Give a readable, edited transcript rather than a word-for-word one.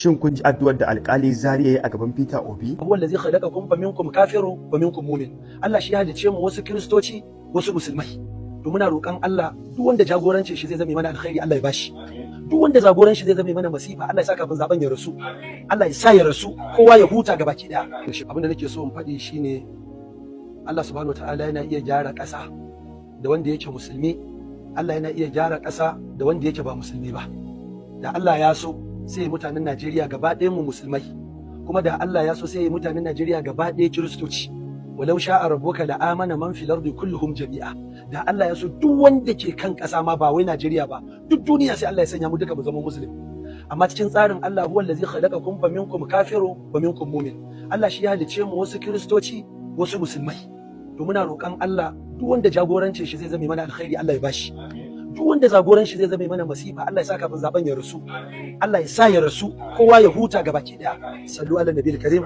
Shin kun ji addu'ar da alƙali Zaria ya yi a gaban Peter Obi? Huwa allazi khalaqakum faminkum kafirun wa minkum mu'min. Allah shi ya halice mu, wasu Kiristoci, wasu Musulmai. To muna roƙon Allah, duk wanda jagorancin shi zai zame mana alkhairi, Allah ya bashi. Duk wanda jagoran shi zai zame mana masifa, Allah ya sa kafin zaben ya rasu. Allah ya sa ya rasu, kowa ya huta gabaki daya. Abin da nake so in faɗi shine, Allah Subhanahu wataala yana iya gyara ƙasa da wanda yake Musulmi, Allah yana iya gyara ƙasa da wanda yake ba Musulmi ba. Da Allah ya so, sai mutanen Najeriya gaba ɗayan mu Musulmai, kuma da Allah ya so, sai mutanen Najeriya gaba ɗaya Kiristoci. Walau sha'a rabbuka la amana man fil ardi kulluhum jami'a. Da Allah ya so, duk wanda ke kan ƙasa ma, ba wai Najeriya ba, duk duniya, sai Allah ya sanya mu duka mu zama Musulmi. Amma cikin tsarin Allah, huwa allazi khalaqakum faminkum kafirun wa minkum mu'min. Allah shi ya halice mu, wasu Kiristoci, wasu Musulmai. To muna roƙon Allah, duk wanda jagorancin shi zai zame mana alkhairi, Allah ya bashi. Duk wanda jagoran shi zai zame mana masifa, Allah ya sa kafin zaben ya rasu. Allah ya sa ya rasu, kowa ya huta gabaki daya. Sallu ala nabiyil karim.